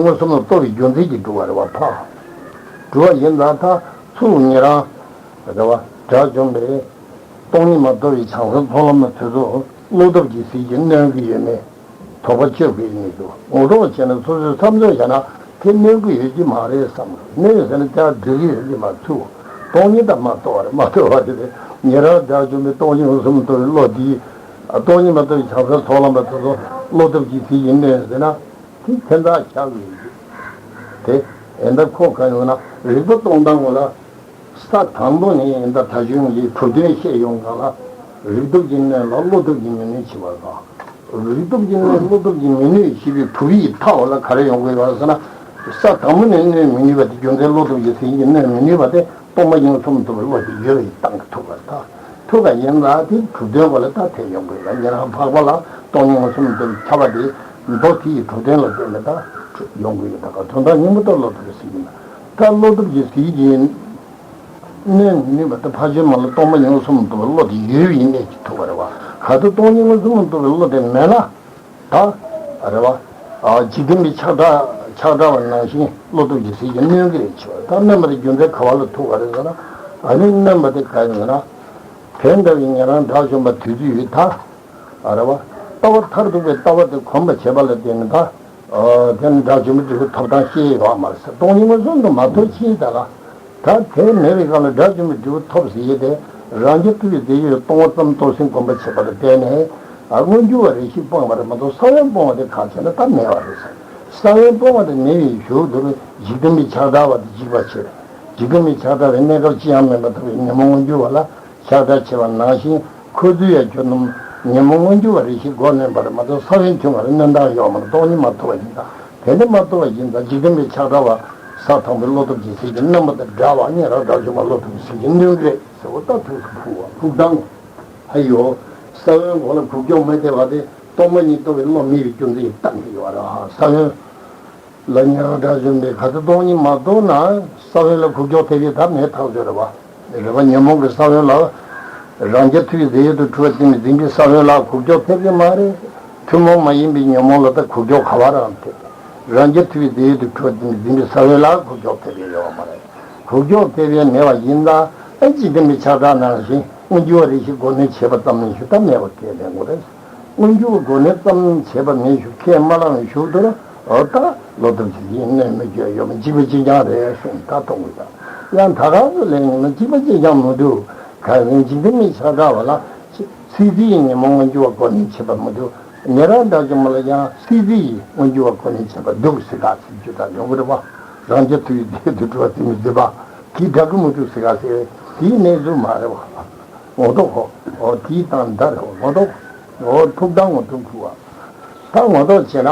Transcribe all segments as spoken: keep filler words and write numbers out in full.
མངོན་སུམ་ལ་རྟོགས་པའི་རྒྱུ་མཚན་གྱིས་གྲུབ་པ་རེད་བ། ཕ་གྲུབ་པ་ཡིན་ཙང་། ད་ཚུར་ཉན་རང་རེད་བ། དགྲ་བཅོམ་པས་སྟོང་ཉིད་མ་རྟོགས་པའི་བྱང་སེམས་ཚོགས་ལམ་དེ་ཚོ་བློ་སྟོབས་ཀྱི་ཟིལ་གྱིས་གནོན་གྱི་ཡོད་མེད་དོགས་པ་གཅོད་དགོས་ཀྱི་མི་འདུག་ངོ་སྤྲོད་བྱས་ན་སོ་སོས་བསམ་ཚོད་བྱས་ན་དེ་གནོན་གྱི་ཡོད་ཀྱི་མ་རེད་བསམ། གནོན་ཟེར་ན་ཅག་འགྲིག་གི་ཡོད་ཀྱི་མ་ཚུགས། སྟོང་ཉིད་ད་མ་རྟོགས་པ་རེད། མ་རྟོགས་པ་དེ་རེད། ཉན་རང་དགྲ་བཅོམ་པས་སྟོང་ཉིད་མངོན་སུམ་རྟོགས་པའི་བློ་དེ། སྟོང་ཉིད་མ་རྟོགས་པའི་བྱང་སེམས་ཚོགས་ལམ་པ་དེ་ཚོ་བློ་སྟོབས་ཀྱི་ཟིལ་གྱིས་གནོན་ཟེར་ན། དེ་ཁྱད་མཚར་ཆགས་ཀྱི་ཡོད་རྒྱུ་དེ། ཨེ་འདྲ་ཁོ་ག་ཡོང་ན་རིགས་པ་སྟོང་སྟངས་ངོ་ལ། ས་དང་པོ་ནས་ཨེ་འདྲ་ད་གཞུང་གི་གྲུབ་དོན་བཤད་ཡོང་གང་ལ། རིགས་སྟོབས་ཀྱིས་གནོན་ལ་བློ་སྟོབས་ཀྱིས་མི་གནོན་བྱེད་པ་དང་། རིགས་སྟོབས་ཀྱིས་གནོན་བློ་སྟོབས་ཀྱིས་མི་གནོན་ཞེས་པའི་གྲུབ་པའི་མཐའ་འོག་ལ་ག་རེ་ཡོང་དགོས་པ་ཟེར་ན། ས་དང་པོ་ནས་གནོན་མི་ནུས་པ་དེ། རྒྱུ་མཚན་བློ་སྟོབས་ཀྱི་ཟིལ་གྱིས་གནོན་མི་ནུས་པ་དེ། སྟོང་པ་ཉིད་མངོན་སུམ་རྟོགས་པའི་བློ་དེ་ཡོད་པའི་སྟེང་གི་ཐུག་པ་དང་། ཐུག་པ་ཡིན་ལ་དེ་གྲུབ་དོན་པ་ལ་ད་དེ་ཡོང་དགོས་ལ། ཉན་རང་འཕགས་པ་ལ་སྟོང་ཉིད་མངོན་སུམ་རྟོགས་པའི་ཁྱབ་པ་དེ་མདོ་དེ་ཡི་གྲུབ་དོན་ལ་བརྟེན་ནས་ད་ཡོང་དགོས་ཡོད། ད་ག་དོན་དག་སྙིང་པོ་ད་བློ་སྟོབས་ཀྱི་ཟིལ་གྱིས་གནོན། ད་བློ་སྟོབས་ཀྱི་ཟིལ་གྱིས་གནོན་མི་ནུས་པ་ད་ཕར་ཕྱིན་མ་ལ་སྟོང་པ་ཉིད་མངོན་སུམ་རྟོགས་པའི་བློ་དེ་ཡོད་པའི་གནད་ཀྱིས་ཐུག་པ་རེད་བ། ག་ཚོད་སྟོང་ཉིད་མངོན་སུམ་རྟོགས་པའི་བློ་དེ་མེད་ན། ད་རེད་བ། ཨ། འཇིག་རྟེན་པའི་ཆགས་སྒྲ་ཆགས་སྒྲ་བ་ནང་བཞིན་བློ་སྟོབས་ཀྱི་ཟིལ་གྱིས་གནོན་གྱི་རེད་བྱས་པ། ད་གནོན་པ་དེ་རྒྱུ་མཚན་ག་བ་ལ་ཐུག་པ་རེད་ཟེར་ན། ཨ་ནི་གནོན་པ་དེ་ག་ཡིན་ཟེར་ན། དེ་འདྲ་བའི་ཉན་རང་དགྲ་བཅོམ་པ་དེ་ཚོས་ད། ཨ། རེད་བ། ལྟ་བ་མཐར་ཐུག་པའི་ལྟ་བ་དེ་གོམས་པར་བྱེད་པ་ལ་བརྟེན་ནས་ད། ཨ། དེ་ནི་དགྲ་བཅོམ་པའི་འབྲས་བུ་ཐོབ་སྟངས་ཤེས་ཡོད་མ་རེད་ཟེར། སྟོང་ཉིད་མངོན་སུམ་དུ་མ་རྟོགས་ཕྱིན་ད་ལ། ད་དེ་མེད་པའི་སྒང་ལ་དགྲ་བཅོམ་པའི་འབྲས་བུ་ཐོབ་ཟེར་ཡས་དེ། རང་རྐྱ་ཐུབ་པའི་རྫས་ཡོད་སྟོང་པ་ཙམ་རྟོགས་ཟིན་གོམས་པར་བྱེད་པ་ལ་བརྟེན་ནས། ཨ། མངོན་གྱུར་བ་རེ་ཞིག་སྤོང་བ་རེད་མ་གཏོགས་ས་བོན་སྤོང་བ་དེ་གང་བྱས་ན་ད་མེད་པ་རེད་ཟེར། ས་བོན་སྤོང་བ་དེ་མེད་པའི་གཞུག་ཏུ་འཇིག་རྟེན་པའི་ཆགས་སྒྲ་བ་དེ་འཇིག་པར་བྱེད། འཇིག་རྟེན་པའི་ཆགས་སྒྲ་བའི་གནས་སྐབས་ཅི་ཡང་མེད་པར་ཐུབ་པའི་ཉོན་མོངས་མངོན་གྱུར་བ་ལ་ཆགས་སྒྲ་བྱེད་པ་ནང་བཞིན། ཁོ་ཚོས་ཡང་ཁྱོད་རྣམས་ཉོན་མོངས་མངོན་གྱུར་བ་རེ་ཞིག་མགོ་གནོན་པ་རེད་མ་གཏོགས་ས་བོན་ཐོན་པ་ལ་གནོན་སྟངས་ཡོད་མ་རེད། སྟོང་ཉིད་མ་རྟོགས་པ་ཡིན་ཙང་། དེ་འདྲ་མ་རྟོགས་པ་ཡིན་ཙང་། འཇིག་རྟེན་པའི་ཆགས་སྒྲ་བ་ས་དང་པོའི་བློ་སྟོབས་ཀྱི་ཟིལ་གྱིས་གནོན་པ་དང་འདྲ་བ། ཉན་རང་དགྲ་བཅོམ་པ་བློ་སྟོབས་ཀྱི་ཟིལ་གྱིས་གནོན་གྱི་རེད་ཟེར་བ་ལྟར་ཐུགས་སུ་ཕུག་པ། ཕུག་སྟངས། ཧ་ཡོ། ས་བོན་མགོ་ལ་ཁུག་ཀྱོག་མི་ཐེབས་པ་དེ་སྟོང་པ་ཉིད་རྟོགས་པའི་བློ་མེད་པའི་རྒྱུ་མཚན་གྱིས་བཏང་གི་ཡོད་རེད། ས་བོན་ལ་ཉན་རང་དགྲ་བཅོམ་པས་ག་ཚོད་སྟོང་ཉིད་མ་རྟོགས་ན། ས་བོན་ལ་ཁུག་ཀྱོག་ཐེབས་ཡས་ད་མེད་ཐག་ཆོད་རེད་བ། རེད་བ། ཉོན་མོངས་ཀྱི་ས་བོན་ལ། རང་རྐྱ་ཐུབ་པའི་རྫས་ཡོད་དུ་གྲུབ་པ་དེ་ནི་འཛིན་པའི་ས་བོན་ལ་ཁུག་ཀྱོག་ཐེབས་ཀྱི་མ་རེད། ཐུན་མོང་མ་ཡིན་པའི་ཉོན་མོངས་ལ་ད་ཁུག་ཀྱོག་ག་བ་རང་ཐེབས། རང་རྐྱ་ཐུབ་པའི་རྫས་ཡོད་དུ་གྲུབ་པ་དེ་ནི་འཛིན་པའི་ས་བོན་ལ་ཁུག་ཀྱོག་ཐེབས་ཀྱི་ཡོད་མ་རེད། ཁུག་ཀྱོག་ཐེབས་ཡས་མེད་པ་ཡིན་ཙང་། ཨ། འཇིག་རྟེན་པའི་ཆགས་སྒྲ་ནང་བཞིན་མངོན་གྱུར་བ་རེ་ཞིག་མགོ་གནོན་བྱེད་པ་ཙམ་ལས་ཞུ་ད་མེད་པ་གལ་ལེན་དགོས་རེད། མངོན་གྱུར་བ་མགོ་གནོན་ཙམ་བྱེད་པ་མེད་ཞུ་ཁས་མ་བླངས་པའི་གཞུག་ཏུ། འོ་ད་བློ་སྟོབས་ཀྱིས་གནོན་མི་དགོས་ཡོད་མ། གཅིག་པ་གཅིག་རྐྱང་རེད་གསུངས། ད་གཏོང་དགོས་ད། ཡང་ད་ག་ཚོད་ལེན་ཡིན་ན་གཅིག་པ་གཅིག་རྐྱང་མི་འདུག་གང་ཡིན་འཇིག་རྟེན་མི་ཆགས་སྒྲ་བ་ལ་ཚིག་ཚིག་ཡིན་ཉོན་མོངས་མངོན་གྱུར་བ་གོ་ནས་བྱེད་པ་མི་འདུག་ཉན་རང་དགྲ་བཅོམ་པ་ལ་ཡང་ཚིག་ཚིག་ཡིན་མངོན་གྱུར་བ་གོ་ནས་བྱེད་པ་འདུག་ཟེར་ག་ཚིག་རྒྱུ་དག་ཡོང་གི་རེད་བ། རང་རྐྱ་ཐུབ་པའི་རྫས་ཡོད་དུ་གྲུབ་པ་དེ་ནི་འཛིན་པ་དེའི་དགྲ་གི་མི་འདུག་ཟེར་ག་ཟེར་དེའི་གནས་ཚུལ་མ་རེད་བ། ངོ་ཐོག་གོ། འོ་དེའི་སྟངས་འདྲ་རེད་བ། ངོ་ཐོག་འོ་ཐུག་དང་ངོ་ཐུག་ཐུག་བ། ད་ངོ་ཐོག་བྱས་ན་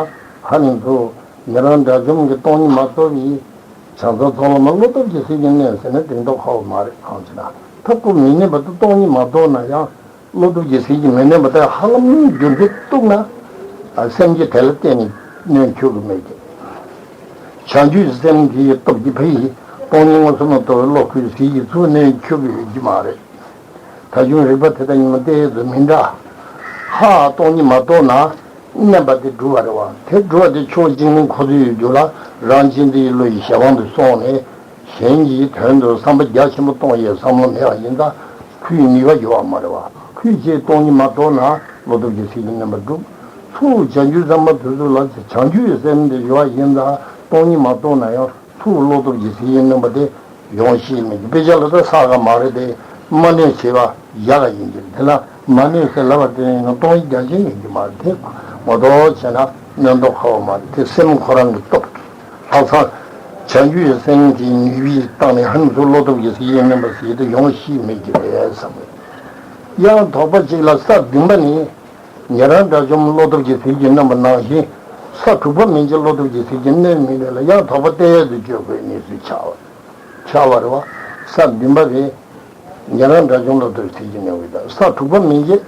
ཧ་ནི་འདུག་ཉན་རང་དགྲ་བཅོམ་གྱི་སྟོང་ཉིད་མ་རྟོགས་པའི་བྱང་སེམས་ཚོགས་ལ་མ་བློ་སྟོབས་ཀྱི་ཟིལ་གྱིས་གནོན་ཟེར་ན་དེ་མདོ་ཁ་བ་མ་རེད། གང་ཅི་ན་ཐབས་ཁོ་མི་གནས་པ་དེ་སྟོང་ཉིད་མ་རྟོགས་ན་ཡང་། བློ་སྟོབས་ཀྱི་ཟིལ་གྱིས་མི་གནོན་པ་དེ་ཧ་ལམ་རྒྱུ་མཚན་གཏུགས་ན། ཨ། སེམས་ཀྱི་དེ་ལ་བརྟེན་ནས་གནོན་ཁྱོད་ཀྱི་མེད་ཀྱི། བྱང་ཆུབ་སེམས་དེའི་སྟོབས་ཀྱིས་ཕ་ཡི་སྟོང་ཉིད་མངོན་སུམ་ལ་རྟོགས་པའི་བློ་ཁོའི་ཟིལ་གྱིས་ཚུར་གནོན་ཁྱོད་ཀྱི་ཡོད་ཀྱི་མ་རེད། ད་གཞུང་རིགས་པ་དེ་དང་ཉི་མ་བལྟས་ཡོད་དུ་མི་འདྲ། ཧ་སྟོང་ཉིད་མ་རྟོགས་ན། གནོན་པ་དེ་སྒྲུབ་པ་རེད་བ། དེ་སྒྲུབ་པ་དེ་ཕྱོགས་གཅིག་ནས་ཁོ་ཚོའི་རྒྱུད་ལ་རང་གཅེས་འཛིན་གྱི་བློ་ཡི་གཞན་དབང་དུ་སོང་ནས། གཞན་གྱི་དོན་དུ་བསམ་པ་རྒྱ་ཆེན་པོ་གཏོང་ཡས་བསམ་བློ་མེད་པ་ཡིན་ཙང་ཁོའི་ནུས་པ་ཡོད་པ་མ་རེད་བ། ཁོའི་རྗེས་སྟོང་ཉིད་མ་རྟོགས་ན་བློ་སྟོབས་ཀྱི་ཟིལ་གྱིས་གནོན་པ་སྒྲུབ། ཚུར་བྱང་ཆུབ་སེམས་དཔའ་དེ་ཚོ་ལ་བྱང་ཆུབ་ཀྱི་སེམས་དེ་ཡོད་པ་ཡིན་ཙང་སྟོང་ཉིད་མ་རྟོགས་ན་ཡང་ཚུར་བློ་སྟོབས་ཀྱི་ཟིལ་གྱིས་གནོན་པ་དེ་ཡོང་ཤེས་མེད་ཀྱི། དཔེ་ཆ་ལ་ད་ས་ག་མ་རེད་དེ། མ་གནོན་བྱས་པ་ཡག་ག་ཡིན་གྱི། དེ་ལ་མ་གནོན་ཟེར་ལབ་པ་དེ་ཡིན་ན་སྟོང་ཉིད་རྒྱ་ཆེན་ཡིན་གྱི་མ་རེད། དེ་ངོ་ཐོག་བྱས་ན་གནོན་མདོག་ཁ་བ་མ་རེད། དེ་སེམས་ཁོ་རང་གི་སྟོབས་ཀྱིས་ལྷག་བསམ་བྱང་ཆུབ་ཀྱི་སེམས་ཀྱི་ནུས་པའི་སྟེང་ནས་ཧ་ནི་ཚུར་བློ་སྟོབས་ཀྱི་ཟིལ་གྱིས་གནོན་པ་ཟེར་དེ་ཡོང་ཤེས་མེད་ཀྱི་རེད་བསམ་གི། ཡང་དོགས་པ་གཅིག་ལ་ས་བདུན་པ་ནི་ཉན་རང་དགྲ་བཅོམ་བློ་སྟོབས་ཀྱི་ཟིལ་གྱིས་གནོན་པ་ནང་བཞིན་ས་དྲུག་པ་མན་ཆད་བློ་སྟོབས་ཀྱི་ཟིལ་གྱིས་གནོན་མི་ནུས་ལ་ཡང་དོགས་པ་གཏན་ཡོད་དུ་གཅོད་དགོས་གནས་ཚུལ་ཆགས་པ། ཆགས་པ་རེད་བ། ས་བདུན་པ་རེད། ཉན་རང་དགྲ་བཅོམ་བློ་སྟོབས་ཀྱི་ཟིལ་གྱིས་གནོན་པ་དང་། ས་དྲུག་པ་མན་ཆད་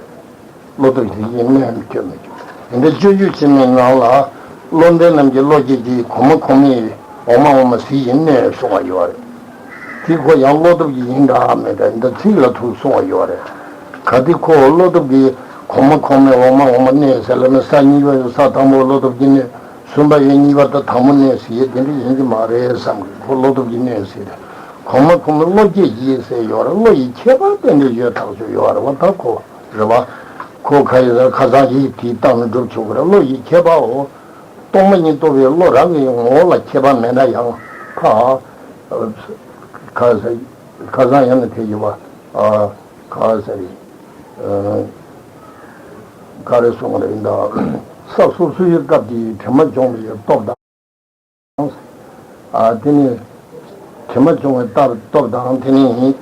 བློ་སྟོབས་ཀྱི་ཟིལ་གྱིས་གནོན་གཅོད་མི་ཐུབ། དེ་འདྲ་སྤྱོད་འཇུག་ཆེན་མོའི་ནང་ལ་བློ་ལྡན་རྣམས་ཀྱི་བློ་སྐྱེད་ཀྱི་གོང་མ་གོང་མའི་འོག་མ་འོག་མ་ཟིལ་གྱིས་གནོན་གསུང་བ་ཡོད་རེད། དེ་ཁོ་ཡང་བློ་སྟོབས་ཀྱི་ཡིན་འདྲ་མིན་འདྲ་འདི་ཚིག་ལ་ཐུག་གསུང་བ་ཡོད་རེད། གལ་ཏེ་ཁོ་བློ་སྟོབས་ཀྱི་གོང་མ་གོང་མའི་འོག་མ་འོག་མ་གནོན་ཟེར་ལབ་ན་ས་གཉིས་པ་ས་དང་པོ་བློ་སྟོབས་ཀྱིས་གནོན། གསུམ་པ་ཡིན། གཉིས་པ་ད་དང་པོ་གནོད་ཟེར་ཡས་དེ་འདྲ་ཡིན་གྱི་མ་རེད་བསམ་གི། ཁོ་བློ་སྟོབས་ཀྱིས་གནོད་ཟེར་རེད། གོང་མ་ཁོང་མོ་བློ་སྐྱེད་ཀྱིས་ཟེར་ཡོད་རེད། བློ་ཡི་ཁྱད་པར་དེ་འདྲ་ཡོད་ཐག་ཆོད་ཡོད་རེད་བ། ད་ཁོ་རེད་བ། ཁོ་ཁ་ཡི་ཁ་སང་ཡིད་དེའི་སྟེང་ནས་སྒྲུབ་ཆོག་གི་རེད། བློ་ཡི་ཁྱད་པར་འོ། སྟོང་པ་ཉིད་རྟོགས་པའི་བློ་རང་གི་ངོ་བོ་ལ་ཁྱད་པར་མེད་ན་ཡང་ཁ། ཁ་ཁ་སང་ཡང་ན་དེ་ཡོད་བ། ཨ། ག་རེ་ཟེར་རེད། ཨ། ག་རེ་གསུངས་པ་རེད་ད། ས་སོ་སོའི་སྐབས་ཀྱི་དྲི་མ་སྦྱོང་བའི་སྟོབས་དང་། ཨ། དེ་ནི་དྲི་མ་སྦྱོང་བའི་སྟབས་སྟོབས་དང་། དེ་ནི་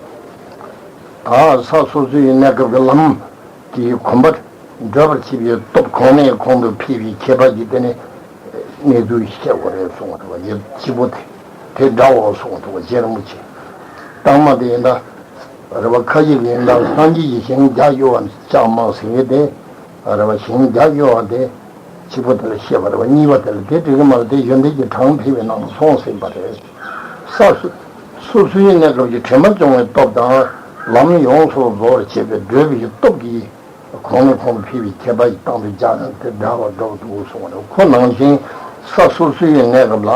ད་ས་སོ་སོའི་གནས་སྐབས་ཀྱི་ལམ་གྱི་གོམ་པ་བགྲོད་པར་བྱེད་པའི་སྟོབས། གོང་ནས་གོང་དུ་འཕེལ་བའི་ཁྱད་པར་གྱིས་དེ་ནི་གནས་ཚུལ་བཤད་དགོས་རེད་གསུངས་པ་རེད་བ། ཡོད་གཅིག་པོ་དེ་དེ་འདྲ་བོ་གསུངས་འདུག་བ། རྗེ་རིན་པོ་ཆེ། རྟགས་མ་དེ་ཡིན་ད། རེད་བ། ཁ་ཅིག་ཡིན་ད་སངས་རྒྱས་ཀྱི་ཞིང་བརྒྱ་གཡོ་བ་ལྕགས་མ་ཟེར་གྱི་དེ། རེད་བ། ཞིང་བརྒྱ་གཡོ་བ་དེ་གཅིག་པོ་དེ་ལ་བཤད་པ་རེད་བ། གཉིས་པ་དེ་ལ་དེ་འགྲིག་གི་མ་རེད། དེ་ཡོན་ཏན་གྱི་གྲངས་འཕེལ་བའི་ནང་དུ་སོང་ཟིན་པ་རེད། ས་སོ་སོ་སོའི་གནས་སྐབས་ཀྱི་དྲི་མ་སྦྱོང་བའི་སྟོབས་དང་། ལམ་ཡོངས་སུ་རྫོགས་པར་བྱེད་པའི་བགྲོད་པའི་སྟོབས་ཀྱིས་གོང་ནས་གོང་དུ་འཕེལ་བའི་ཁྱད་པར་གྱི་སྟངས་དུ་སྦྱར་ན་དེ་འདྲ་བར་འགྲོ་འདུག་གསུངས་པ་རེད། ཁོ་ནང་བཞིན་ས་སོ་སོའི་གནས་སྐབས་ལ།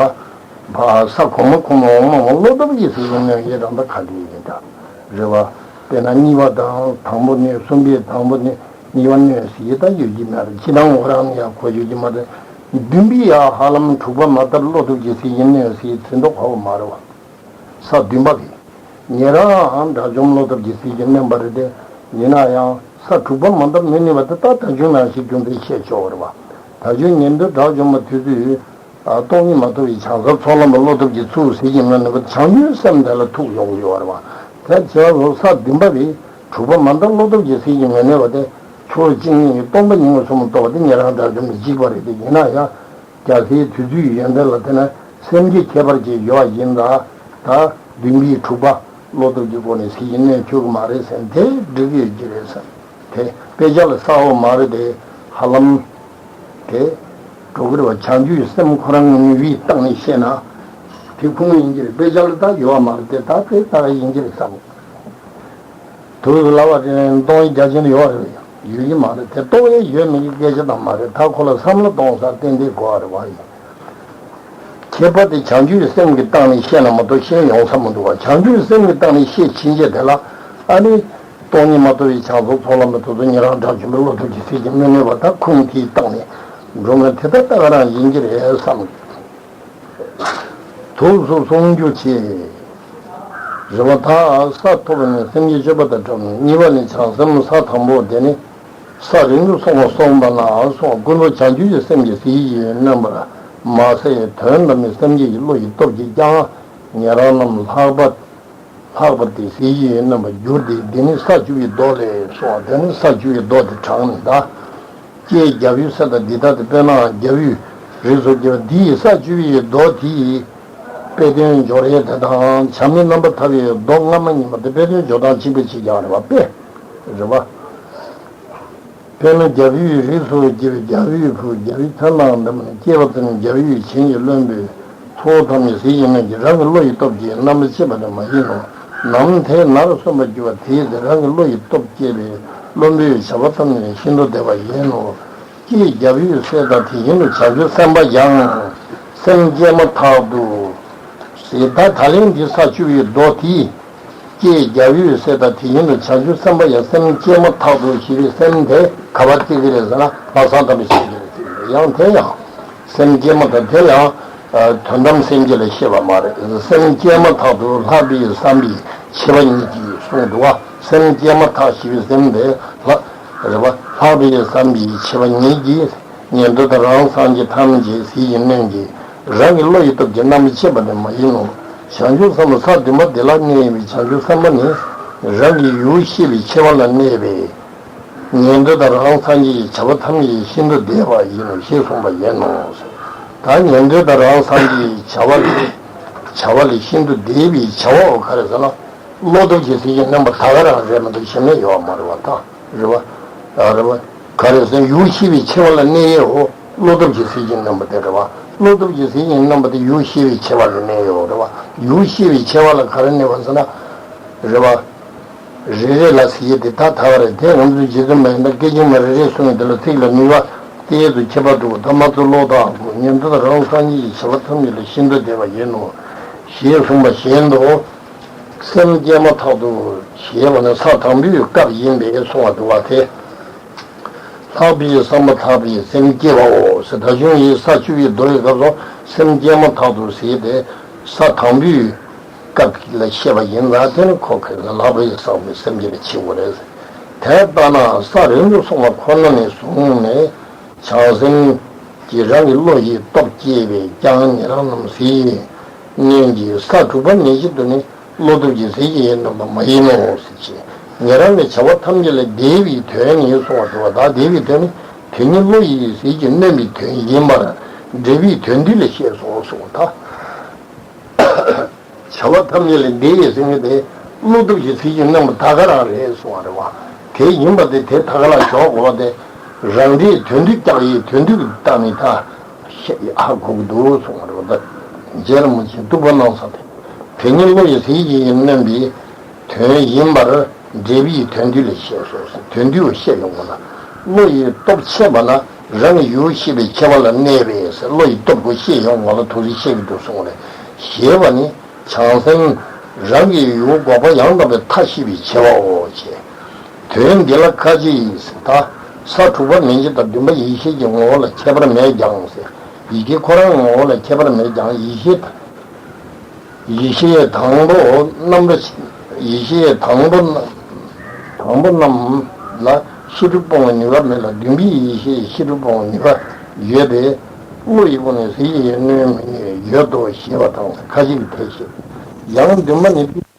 ཕ་ས་གོང་མ་ཁོང་མ་འོག་མ་མ་བློ་སྟོབས་ཀྱིས་ཟེར་གྱི་གནོད་ཡས་རང་ད་ག་དུས་ཡིན་ད། རེད་བ། དཔེར་ན་གཉིས་པ་དང་དང་པོ་གནོད། གསུམ་པའི་དང་པོ་གནོད། གཉིས་པ་གནོད་ཟེར་ཡས་ད་ཡོད་ཀྱི་མ་རེད། ཕྱི་ནང་ངོ་རང་ནས་ཡང་གོ་ཡོད་ཀྱི་མ་རེད། བདུན་པའི་ཡ་ཧ་ལམ་དྲུག་པ་མ་བཏབ་བློ་སྟོབས་ཀྱིས་ཟེར་གྱི་གནོད་ཟེར་ཡས་ཚིག་མདོ་གོ་བ་མ་རེད་བ། ས་བདུན་པ་གི། ཉེ་རང་དགྲ་བཅོམ་བློ་སྟོབས་ཀྱིས་ཟེར་གྱི་གནོད་པ་རེད་དེ། ཡིན་ན་ཡང་ས་དྲུག་པ་མ་བཏབ་མི་གནོད་པ་དེ་ད་ད་གིན་ནང་བཞིན་རྒྱུ་མཚན་བཤད་ཆོག་རེད་བ། ད་གིན་ཉན་ཐོས་དགྲ་བཅོམ་པ་དེ་ཚོས། ཨ། སྟོང་ཉིད་མ་རྟོགས་པའི་བྱང་སེམས་ཚོགས་ལམ་པ་བློ་སྟོབས་ཀྱིས་ཚུགས་ཟེར་གྱི་མི་གནོད་པ་བྱང་ཆུབ་སེམས་དེ་ལ་ཐུག་ཡོང་གི་ཡོད་རེད་བ། དེ་བྱས་པ་ས་བདུན་པ་རེད། དྲུག་པ་མ་བཏབ་བློ་སྟོབས་ཀྱིས་ཟེར་གྱི་མི་གནོད་པ་དེ། ཕྱོགས་གཅིག་ཉིད་ཀྱི་སྟོང་པ་ཉིད་མངོན་སུམ་རྟོགས་པ་དེ་ཉན་རང་དགྲ་བཅོམ་དང་གཅིག་པ་རེད་དེ། ཡིན་ན་ཡང་། རྒྱལ་སྲས་དེ་ཚོའི་ཡོན་ཏན་ལ་བལྟས་ན་སེམས་བསྐྱེད་ཁྱད་པར་ཅན་ཡོད་པ་ཡིན་ཙང་། ད་བདུན་པའི་དྲུག་པ་བློ་སྟོབས་ཀྱི་སྒོ་ནས་ཟེར་གྱི་གནོད་ཆོག་གི་མ་རེད་ཟེར་ན་དེ་འགྲིག་གི་ཡོད་ཀྱི་རེད་ཟེར། དེ་དཔེ་ཆ་ལ་གསལ་པོ་མ་རེད་དེ། ཧ་ལམ་དེ་འགྲོ་གི་རེད་བ། བྱང་ཆུབ་སེམས་ཁོ་རང་ངོས་ནས་བལྟས་ནས་བཤད་ན་དེ་ཁུངས་ཡིན་གྱི་རེད། དཔེ་ཆ་ལ་ད་ཡོད་པ་མ་རེད་དེ། ད་དེ་ལྟ་བ་ཡིན་གྱི་རེད་བསམ། དུ་ལ་བ་དེ་སྟོང་ཡིན་རྒྱ་ཆེན་ཡོད་རེད། ཡོད་ཀྱི་མ་རེད་དེ། སྟོང་ཡིན་ཡོད་མེད་ཀྱི་སྐད་ཆ་དང་མ་རེད། ད་ཁོ་ལ་བསམ་བློ་གཏོང་ས་ཏན་ཏན་དགོས་པ་རེད་བ་ཡིན། ཁྱད་པར་དེ་བྱང་ཆུབ་སེམས་ཀྱི་སྟེང་ནས་བཤད་ན་མ་གཏོགས་ཤེས་ཡོང་ས་མི་འདུག་བ། བྱང་ཆུབ་སེམས་ཀྱི་སྟེང་ནས་བཤད་ཕྱིན་ཆད་དེ་ལ་ཨ་ནི་སྟོང་ཉིད་མ་རྟོགས་པའི་བྱང་སེམས་ཚོགས་ལམ་པ་དེ་ཚོ་ཉན་རང་དགྲ་བཅོམ་པའི་བློ་སྟོབས་ཀྱིས་ཟེར་གྱི་མི་གནོད་པ། ད་ཁུངས་དེའི་སྟེང་ནས་འགྲོ་ངེས་དེ་ད་ལྟ་ག་རང་ཡིན་གྱི་རེད་བསམ། ཐུགས་སུ་གསུང་རྒྱུ་ཆེ། རེ་བ་ད་ས་ཐོབ་ནས་སེམས་བསྐྱེད་སྤྱོད་པ་དང་འགྲོགས་ནས། གཉིས་པ་ནི་བྱང་སེམས་ས་དང་པོ་དེ་ནི་ས་རིང་དུ་སོང་བ་སོང་བ་ན་སོང་། ཀུན་རྫོབ་བྱང་ཆུབ་ཀྱི་སེམས་ཀྱིས་ཟིལ་གྱིས་གནོན་པར་མ་ཟད། དོན་དམ་པའི་སེམས་བསྐྱེད་ཀྱི་བློ་ཡི་སྟོབས་ཀྱིས་ཀྱང་ཉན་རང་རྣམས་ལྷག་པ་ལྷག་པར་དེ་ཟིལ་གྱིས་གནོན་པར་འགྱུར་ཏེ། འདི་ནི་ས་བཅུ་པའི་མདོ་ལས་སོ། དེ་ནི་ས་བཅུ་པའི་མདོ་དེ་དྲངས་ནས་ད། ཀྱེ་རྒྱལ་བུའི་སྲས་དང་འདི་ལྟ་སྟེ། དཔེར་ན་རྒྱལ་བུས་རིགས་སུ་བསྐྱེད་པ་འདི་ཡི་ས་བཅུ་པའི་མདོ་དེ་ཡི་དཔེ་དོན་སྦྱོར་ཡས་དེ་དང་། བྱམས་སྙིང་རྣམ་པར་ཐར་པའི་མདོ་སྔ་མ་ཉིད་མ་དེ་དཔེ་དོན་སྦྱོར་སྟངས་གཅིག་པ་གཅིག་རྐྱང་རེད་བ། དཔེ་རེད་བ། དཔེར་ན་རྒྱལ་བུས་རིགས་སུ་བསྐྱེད་པའི་རྒྱལ་བུའི་བུ། རྒྱལ་བུའི་མཚན་དང་ལྡན་པ་ནི། སྐྱེས་པ་ཙམ་རྒྱལ་བུས་བྱིན་གྱིས་རློབ་པའི་ཚོགས་ཐམས་ཅད་ཟིལ་གྱིས་གནོན་གྱི། རང་གི་བློ་ཡི་སྟོབས་ཀྱིས་རྣམ་པར་ཕྱེ་བ་ནི་མ་ཡིན་ནོ། ནམ་དེ་ནར་སོན་པར་གྱུར་པ་དེའི་ཚེ་རང་གི་བློ་ཡི་སྟོབས་བསྐྱེད་པའི་བློན་པོའི་བྱ་བ་ཐམས་ཅད་ཤིན་ཏུ་འདས་པ་ཡིན་ནོ། ཀྱེ་རྒྱལ་བུའི་སྲས་དང་དེ་བཞིན་དུ་བྱང་ཆུབ་སེམས་དཔའ་ཡང་། སེམས་བསྐྱེད་མ་ཐག་ཏུ། ཟེར་ད་ད་ལན་འདི་ས་བཅུ་པའི་མདོ་དེ། ཀྱེ་རྒྱལ་བུའི་སྲས་དང་དེ་བཞིན་དུ་བྱང་ཆུབ་སེམས་དཔའ་ཡང་། སེམས་བསྐྱེད་མ་ཐག་ཏུ་ཞེས་པའི་སེམས་དེ་ག་པར་བརྩི་གི་རེད་ཟེར་ན་ལྷག་བསམ་དམ་པའི་སེམས་ཀྱི་རེད་བརྩི་གི་རེད། ཡང་དེ་ཡང་སེམས་བསྐྱེད་མ་ཐག་དེ་ཡང་དོན་དམ་སེམས་བསྐྱེད་ལ་བཤད་པ་མ་རེད། སེམས་བསྐྱེད་མ་ཐག་ཏུ་ལྷག་པའི་བསམ་པས་ཕྱེ་བ་ཉིད་ཀྱིས་གསུངས་འདུག་བ། སེམས་བསྐྱེད་མ་ཐག་ཞེས་པའི་སེམས་དེ་ལྷག་རེད་བ། ལྷག་པའི་བསམ་པས་ཕྱེ་བ་ཉིད་ཀྱིས། ཉན་ཐོས་དང་རང་སངས་རྒྱས་ཐམས་ཅད་ཟིལ་གྱིས་གནོན་གྱི། རང་གི་བློ་ཡི་སྟོབས་ཀྱིས་རྣམ་པར་ཕྱིན་པ་ནི་མ་ཡིན་ནོ། བྱང་ཆུབ་སེམས་ལ་ས་བདུན་པ་འདི་ལ་གནས་པའི་བྱང་ཆུབ་སེམས་དཔའ་ནི། རང་གི་ཡུལ་ཤེས་པའི་ཆེ་བ་ལ་གནས་པས། ཉན་ཐོས་དང་རང་སངས་རྒྱས་ཀྱི་བྱ་བ་ཐམས་ཅད་ཤིན་ཏུ་འདས་པ་ཡིན་ནོ་ཞེས་གསུངས་པ་ཡིན་ནོ། ད་ཉན་ཐོས་དང་རང་སངས་རྒྱས་ཀྱི་བྱ་བ་ལས། བྱ་བ་ལས་ཤིན་ཏུ་འདས་པའི་བྱ་བའོ། ག་རེ་ཟེར་ན། བློ་སྟོབས་ཀྱིས་ཟིལ་གྱིས་གནོན་པ་ད་ག་རང་རེད་མ་གཏོགས་གཞན་མེད་ཡོད་མ་རེད་བ། ད་རེད་བ། ཨ་རེད་བ། ག་རེ་ཟེར་ན་ཡུལ་ཤེས་པའི་ཆེ་བ་ལ་གནས་ཡས་འོ། བློ་སྟོབས་ཀྱིས་ཟིལ་གྱིས་གནོན་པ་དེ་རེད་བ། བློ་སྟོབས་ཀྱིས་ཟིལ་གྱིས་གནོན་པ་དེ་ཡུལ་ཤེས་པའི་ཆེ་བ་ལ་གནས་ཡོད་རེད་བ། ཡུལ་ཤེས་པའི་ཆེ་བ་ལ་ག་རེ་གནས་པ་ཟེར་ན། རེད་བ། རེ་རེ་ལ་ཟེར་ཡས་དེ་ད་ད་ག་རེད། དེ་ང་ཚོའི་རྗེ་བཙུན་མ་ཡིན་ན་སྐད་ཅིག་མ་རེ་རེ་གསུངས་ཡས་དེ་ལ་ཚིག་ལ་ནུས་པ། དེ་ཡས་དུ་ཁྱད་པར་དུ་ཐ་མ་ཚུ་བློ་དང་པོ་ཉན་ཐོས་རང་སངས་རྒྱས་ཀྱི་བྱ་བ་ཐམས་ཅད་ལ་ཤིན་ཏུ་དད་པ་ཡིན་ནོ། ཞེས་གསུངས་པ་བཞིན་དུ། སེམས་བསྐྱེད་མ་ཐག་ཏུ་ཞེས་པ་ནི་ས་དང་པོའི་སྐབས་ཡིན་པས་གསུངས་པ་འདུག་པ་དེ། ལྷག་པའི་བསམ་པ་ཐག་པའི་སེམས་བསྐྱེད་པའོ་ཟེར། ད་གཞུང་ཡི་ས་བཅུ་པའི་མདོ་ཡི་སྐབས་སུ་སེམས་བསྐྱེད་མ་ཐག་ཏུ་ཟེར་ཏེ་ས་དང་པོའི་སྐབས་ལ་བཤད་པ་ཡིན་ལ། དེ་ནི་ཁོ་ཁོས་ལྷག་པའི་བསམ་པའི་སེམས་བསྐྱེད་ལ་བྱེད་དགོས་རེད། དེ་ལྟ་ན་ས་རིམ་དུ་སོང་བ་ཁོ་ན་ནས་བཟུང་ནས་བྱང་སེམས་ཀྱི་རང་གི་བློ་ཡི་སྟོབས་བསྐྱེད་པས་ཀྱང་ཉན་རང་རྣམས་ཟེར། སྔོན་གྱི་ས་དྲུག་པ་ནས་བཞིན་དུ་ནི་བློ་སྟོབས་ཀྱི་ཟས་ཀྱི་ཡིན་རྣམ་པ་མ་ཡིན་ནོ་ཟེར་གྱི། ཉན་རང་ནི་བྱ་བ་ཐམས་ཅད་ལས་འདས་པའི་དོན་ནི་གསུངས་པ་འདུག་པ། ད་འདས་པའི་དོན་ནི་དེ་ཉིད་བློ་ཡི་ཟས་ཀྱིས་གནོན་པའི་དོན་ཡིན་པར་འབྲས་བུའི་དོན་བསྡུས་ལས་བཤད་སོ་གསུངས་པ་དང་། བྱ་བ་ཐམས་ཅད་ལས་འདས་པའི་ཟེར་མཁན་དེ་བློ་སྟོབས་ཀྱི་ཟས་ཀྱིས་གནོན་པ་ད་ག་རང་རེད་གསུངས་པ་རེད་བ། དེ་ཡིན་པ་དེ་དེ་ད་ག་ལ་འཇོག་དགོས་པ་དེ། རང་འབྲས་དོན་བསྡུས་ཀྱང་ཡིན། དོན་བསྡུས་ཀྱི་སྟེང་ནས་ད་ཧ་གོ་གི་འདུག་གསུངས་པ་རེད་བ། ད་རྗེ་རིན་པོ་ཆེས་གཏུག་པ་གནང་ས་དེ། དེ་ཉིད་བློ་ཡི་ཟས་ཀྱིས་གནོན་པའི་དོན་ཡིན་པར་འབྲས་བུའི་དོན་བསྡུས་ལས་བཤད་སོ་ཟེར། དོན་བསྡུས་པ་བཤད་ཡོང་དགོས་ན། བློ་ཡི་སྟོབས་ཆེ་བ་ན་རང་གི་ཡུལ་ཤེས་པའི་ཁྱད་པར་ལ་གནས་པས་ཟེར། བློ་ཡི་སྟོབས་ཀྱིས་ཤེས་ཡོང་བ་ལ་དུ་རི་ཤེས་ཀྱི་འདུག་གསུངས་རེད། ཞེས་པ་ནི་བྱང་སེམས་རང་གི་ཡུལ་འགོག་པ་ཡང་དག་པའི་མཐའ་ཤེས་པའི་ཆེ་བའོ། ཞེས་དོན་འདི་ལ་ཁ་ཅིག་ད་ས་དྲུག་པ་ནན་གྱི་དང་བདུན་པ་ཡེ་ཤེས་ཀྱི་ངོ་བོ་ལ་ཁྱད་པར་མེད་ཀྱང་ཟེར། ཡི་གེ་ཁོ་རང་ངོ་བོ་ལ་ཁྱད་པར་མེད་ཀྱང་ཡེ་ཤེས་ཡེ་ཤེས་དང་པོ་རྣམ་པ། ཡེ་ཤེས་དང་པོ་རྣམ་དང་པོ་རྣམས་ལ་ཤེས་སྒྲིབ་སྤོང་བའི་ནུས་པ་མེད་ལ། བདུན་པའི་ཡེ་ཤེས་ཤེས་སྒྲིབ་སྤོང་བའི་ནུས་པ་ཡོད་པས། བློ་ཡི་སྒོ་ནས་ཟས་ཀྱི་ཡིན་གནོན་མི་ནུས་ཡོད་དོ་ཞེས་པ་དང་། ཁ་ཅིག་གིས་དེ་བཤད། ཡང་བདུན་པ་ནི།